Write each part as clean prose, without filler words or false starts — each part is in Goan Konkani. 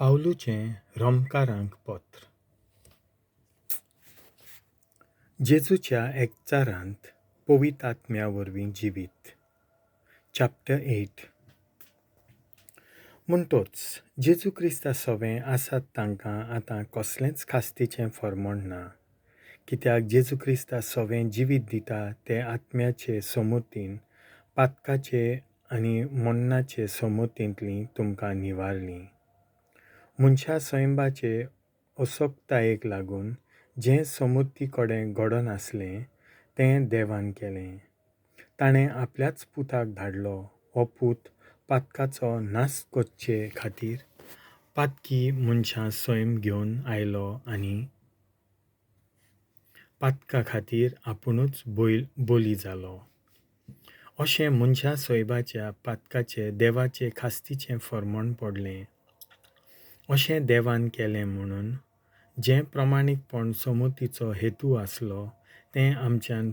पावलूचें रोमकारांक पत्र. जेजूच्या एकचारांत पवित्र आत्म्या वरवीं जिवीत. चॅप्टर 8. म्हणटोच जेजू क्रिस्ता सवें आसात तांकां आतां कसलेंच खास्तीचें फर्मण ना, कित्याक जेजू क्रिस्ता सवें जिवीत दिता ते आत्म्याचे समतीन पातकाचे आनी मन्नाचे समतींतलीं तुमकां निवारलीं. मनशा सैंबाचे असक्तायेक लागून जें समुद्दी कडेन घडनासलें तें देवान केलें. ताणें आपल्याच पुताक धाडलो. हो पूत पातकाचो नाश करचे खातीर पातकी मनशां सैम घेवन आयलो आनी पातका खातीर आपुणूच बोली जालो. अशें मनशा सैबाच्या पातकाचे देवाचे खास्तीचें फर्मण पडलें. अशें देवान केलें म्हणून जें प्रमाणीकपण समुतीचो हेतू आसलो तें आमच्यान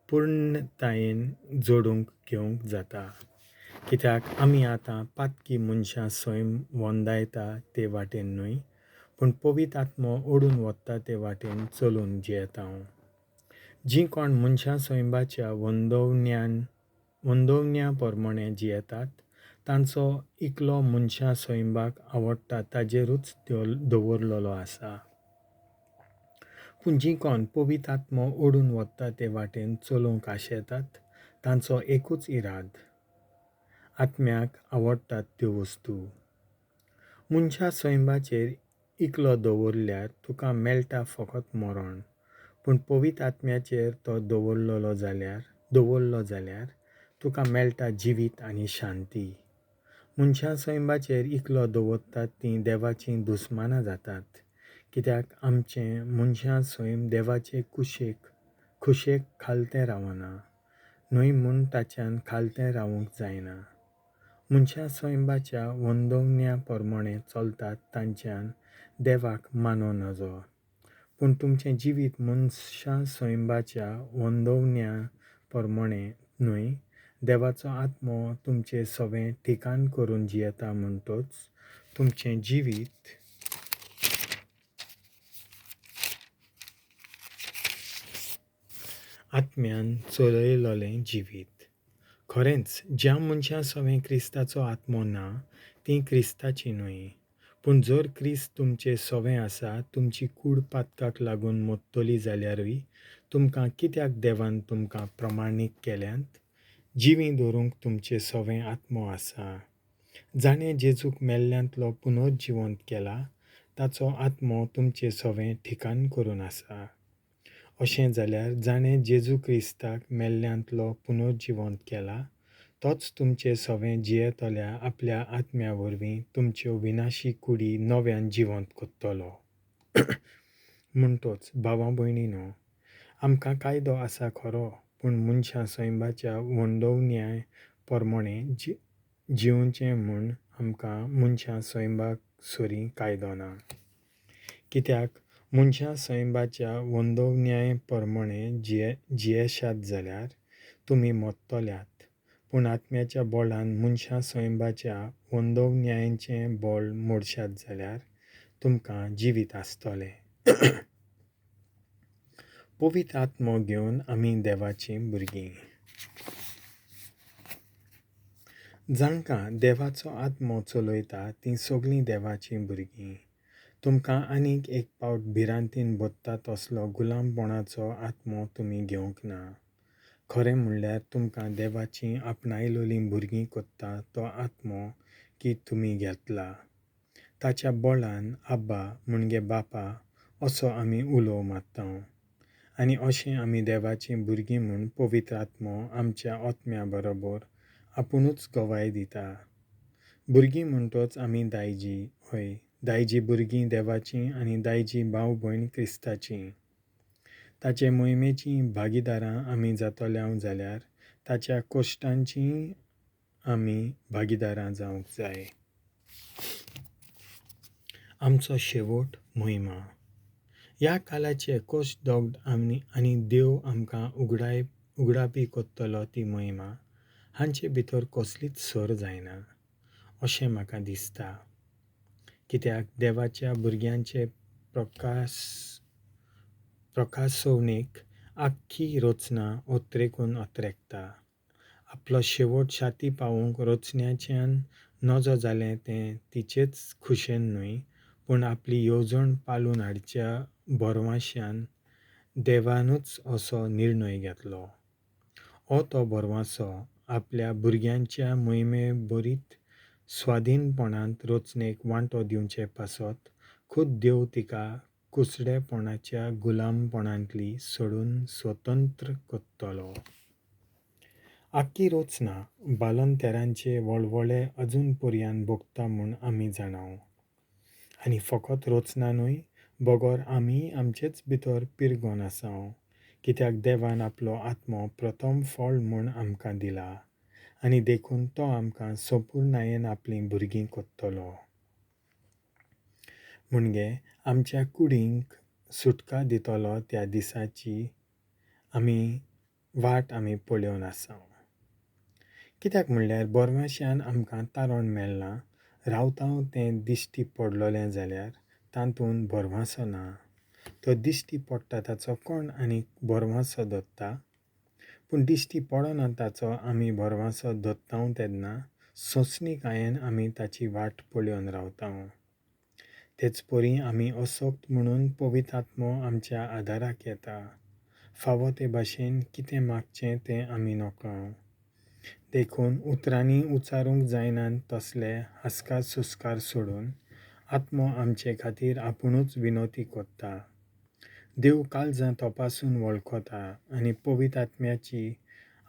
पूर्णतायेन जोडूंक घेवंक जाता, कित्याक आमी आतां पातकी मनशां सैम वंदायता ते वाटेन न्हय, पूण पवित्र आत्मो ओडून वता ते वाटेन चलून जियेता. जीं कोण मनशां सैंबाच्या वंदोवण्या प्रमाणें जियेतात तांचो इकलो मनशां सैंबाक आवडटा ताजेरूच दवरलेलो आसा. पूण जीं कोण पवित्र आत्मो ओडून वता ते वाटेन चलोवंक आशेतात तांचो एकूच इराद, आत्म्याक आवडटात त्यो वस्तू. मनशां सैंबाचेर इकलो दवरल्यार तुका मेळटा फकत मरण, पूण पवित्र आत्म्याचेर तो दवरलो जाल्यार तुका मेळटा जिवीत आनी शांती. मनशां सैंबाचेर इकलो दवरतात तीं देवाचीं दुस्मानां जातात, कित्याक आमचें मनशां सैम देवाचे खुशेक खालतें रावना, न्हय म्हूण ताच्यान खालतें रावूंक जायना. मनशां सैंबाच्या वंदोवण्या प्रमाणें चलतात तांच्यान देवाक मानूं नजो, पूण तुमचें जिवीत मनशां सैंबाच्या वंदोवण्या प्रमाणें न्हय, देवाचो आत्मो तुमचें सवें ठिकाण करून जियेता. म्हणटोच तुमचें जिवीत आत्म्यान चलयलेलें जिवीत. खरेंच ज्या मनशां सवें क्रिस्ताचो आत्मो ना तीं क्रिस्ताचीं न्हय, पूण जर क्रिस्त तुमचे सवें आसा, तुमची कूड पातकाक लागून मोडटली जाल्यारूय तुमकां कित्याक देवान तुमकां प्रमाणीक केल्यांत, जिवीं दवरूंक तुमचे सवें आत्मो आसा. जाणें जेजूक मेल्ल्यांतलो पुनर्जिवंत केला ताचो आत्मो तुमचे सवें ठिकाण करून आसा. अशें जाल्यार जाणें जेजू क्रिस्ताक मेल्ल्यांतलो पुनर्जिवंत केला तोच तुमचे सवें जियेतल्या आपल्या आत्म्या वरवीं तुमच्यो विनाशी कुडी नव्यान जिवंत करतलो. म्हणटोच भावा भयणीनो, आमकां कायदो आसा खरो, पूण मनशां सैंबाच्या वंडोवण्या प्रमाणें जिवचें म्हूण आमकां मनशां सैंबाक सरी कायदो ना, कित्याक मनशां सैंबाच्या वंदोवण्याय प्रमाणें जियेशात जाल्यार तुमी मोडटल्यात, पूण आत्म्याच्या बळान मनशां सैंबाच्या वंदोवण्याचें बळ मोडशात जाल्यार तुमकां जिवीत आसतलें. पवित्र आत्मो घेवन आमी देवाचीं भुरगीं. जांकां देवाचो आत्मो चलयता तीं सगळीं देवाचीं भुरगीं. तुमकां आनीक एक पावट भिरांतीन भरता तसलो गुलामपणाचो आत्मो तुमी घेवंक ना. खरें म्हणल्यार तुमकां देवाचीं आपणायलेलीं भुरगीं करता तो आत्मो की तुमी घेतला. ताच्या बळान आब्बा म्हणजे बापा असो आमी उलोव मारता, आनी अशें आमी देवाचीं भुरगीं म्हूण पवित्र आत्मो आमच्या आत्म्या बरोबर आपुणूच गवाय दिता. भुरगीं म्हणटोच आमी दायजी, हय दायजी भुरगीं देवाचीं आनी दायजी भाव भयण क्रिस्ताचीं. ताचे मोहिमेचीं भागीदारां आमी जातल्या जाल्यार ताच्या कश्टांचीं आमी भागीदारां जावंक जाय. आमचो शेवट मोहिमा. ह्या कालाचे कश्ट दगड आनी देव आमकां उगडापी करतलो ती मोहिमा हांचे भितर कसलीच सर जायना अशें म्हाका दिसता. कित्याक देवाच्या भुरग्यांचे प्रकासोवणेक आख्खी रचना अत्रेकून अत्रेकता. आपलो शेवट शाती पावोवंक रचण्याच्यान नजो जालें तें तिचेच खुशेन न्हय, पूण आपली येवजण पालून हाडच्या भरवांश्यान देवानूच असो निर्णय घेतलो. हो तो भरवांसो, आपल्या भुरग्यांच्या मोहिमेभरीत स्वाधीनपणांत रचनेक वांटो दिवचे पासत खुद देव तिका कुसडेपणाच्या गुलामपणांतली सोडून स्वतंत्र करतलो. आख्खी रचना बालंतेरांचे वळवळे अजून पर्यान भोगता म्हूण आमी जाणाव. आनी फकत रचना न्हय, बगर आमीय आमचेच भितर पिरगोन आसाव, कित्याक देवान आपलो आत्मो प्रथम फळ म्हूण आमकां दिला आनी देखून तो आमकां संपुर्णायेन आपलीं भुरगीं करतलो. म्हणजे आमच्या कुडींक सुटका दितलो त्या दिसाची आमी वाट आमी पळोवन आसाव. कित्याक म्हणल्यार बोरवांश्यान आमकां तारण मेळ्ळां, रावताव तें दिश्टी पडलोलें जाल्यार तातूंत भरवांसो ना. तो दिश्टी पडटा ताचो कोण आनी भरवांसो दत्ता, पूण दिश्टी पडना ताचो आमी भरवांसो दत्ताव तेन्ना सोंसणीकायेन आमी ताची वाट पळोवन रावताव. तेच परी आमी असक्त म्हणून पवित्र आत्मो आमच्या आदाराक येता. फावो ते भाशेन कितें मागचें तें आमी नकळो, देखून उतरांनी उच्चारूंक जायनात तसले हास्कार सुस्कार सोडून आत्मो आमचे खातीर आपुणूच विनवती करता. देव काळजां तपासून वळखता आनी पवित्र आत्म्याची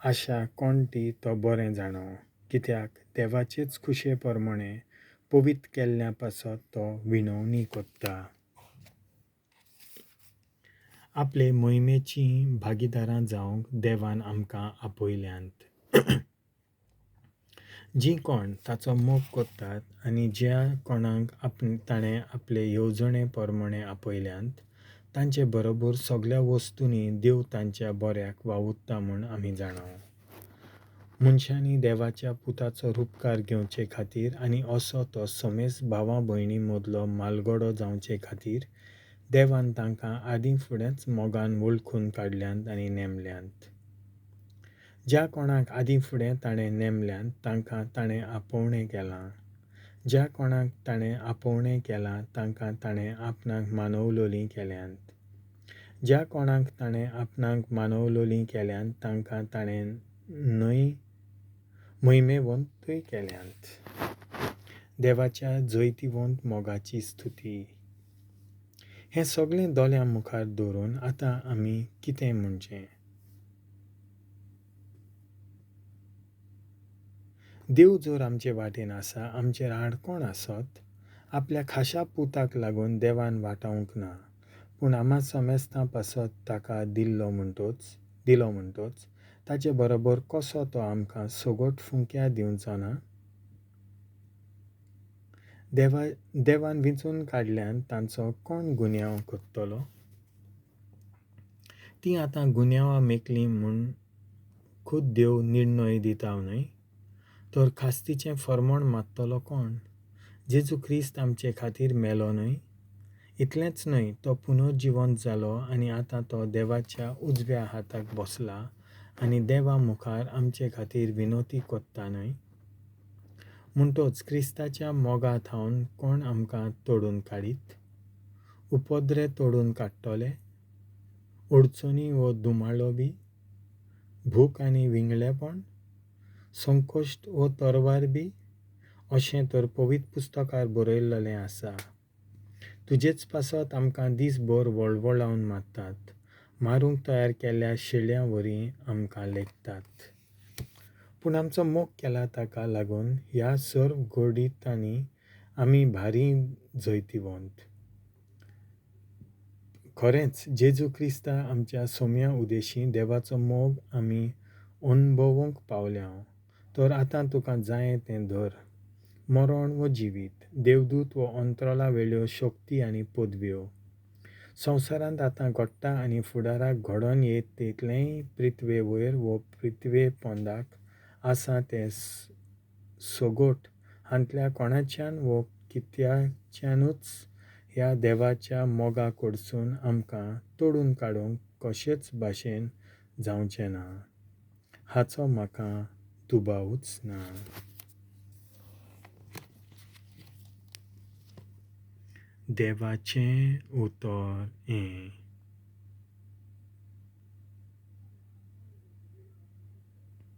आशा कोण ती तो बरें जाणो, कित्याक देवाचेच खुशे प्रमाणे पवित्र केल्ल्या पासत तो विनवणी करता. आपले मोहिमेचीं भागीदारां जावंक देवान आमकां आपयल्यांत. जीं कोण ताचो मोग करतात आनी ज्या कोणाक ताणें आपले येवजणे प्रमाणे आपयल्यांत तांचे बरोबर सगल्या वस्तूंनी देव तांच्या बऱ्याक वावुरता म्हूण आमी जाणाव. मनशांनी देवाच्या पुताचो रुपकार घेवचे खातीर आनी असो तो समेस्त भावा भयणी मदलो मालगडो जावचे खातीर देवान तांकां आदीं फुडेंच मोगान वळखून काडल्यांत आनी नेमल्यांत. ज्या कोणाक आदीं फुडें ताणें नेमल्यांत तांकां ताणें आपोवणें केलां. ज्या कोणाक ताणें आपोवणें केलां तांकां ताणें आपणाक मानवलोलीं केल्यांत. ज्या कोणाक ताणें आपणाक मानवलोलीं केल्यांत तांकां ताणें न्हय मोहिमेवंतूय केल्यांत. देवाच्या जैतिवंत मोगाची स्तुती. हें सगळें दोळ्यां मुखार दवरून आतां आमी कितें म्हणचें? देव जर आमचे वाटेन आसा, आमचेर आड कोण आसत? आपल्या खाशा पुताक लागून देवान वाटावंक ना, पूण आमा समेस्तां पासत ताका दिल्लो म्हणटोच ताचे बरोबर कसो तो आमकां सगट फुंक्या दिवचो ना? देवान विंचून काडल्यान तांचो कोण गुन्यांव करतलो? तीं आतां गुन्यांवां मेकलीं म्हूण खुद देव निर्णय दिता न्हय? तर खास्तीचें फर्मण मारतलो कोण? जेजू क्रिस्त आमचे खातीर मेलो न्हय? इतलेंच न्हय, तो पुनर्जिवंत जालो आनी आतां तो देवाच्या उजव्या हाताक बसला आनी देवा मुखार आमचे खातीर विनवती करता न्हय? म्हणटोच क्रिस्ताच्या मोगा थावन कोण आमकां तोडून काडीत? उपद्रे तोडून काडटले? अडचणी वो दुमाळो बी? भूक आनी विंगळेपण? संकोश्ट वो तरवार बी? अशें तर पवित्र पुस्तकार बरयल्लें आसा. तुजेच पासत आमकां दीसभर वळवळावन मारतात, मारूंक तयार केल्ल्या शेळ्यां वरी आमकां लेखतात. पूण आमचो मोग केला ताका लागून ह्या सर्व घडितांनी आमी भारी जैतिवंत. खरेंच जेजू क्रिस्ता आमच्या सोम्या उदेशी देवाचो मोग आमी अणभवूंक पावल्या. तर आतां तुका जाय तें धर. मरण वो जिवीत, देवदूत वो अंतराळा वेल्यो शक्ती आनी पदव्यो, संवसारांत आतां घडटा आनी फुडाराक घडोवन येत तितलेंय पृथ्वे वयर वो पृथ्वे पोंदाक आसा तें सगट हांतल्या कोणाच्यान वो कित्याच्यानूच ह्या देवाच्या मोगा कडसून आमकां तोडून काडूंक कशेच भाशेन जावचें ना, हाचो म्हाका दुबावूच ना. देवाचें उतर हें.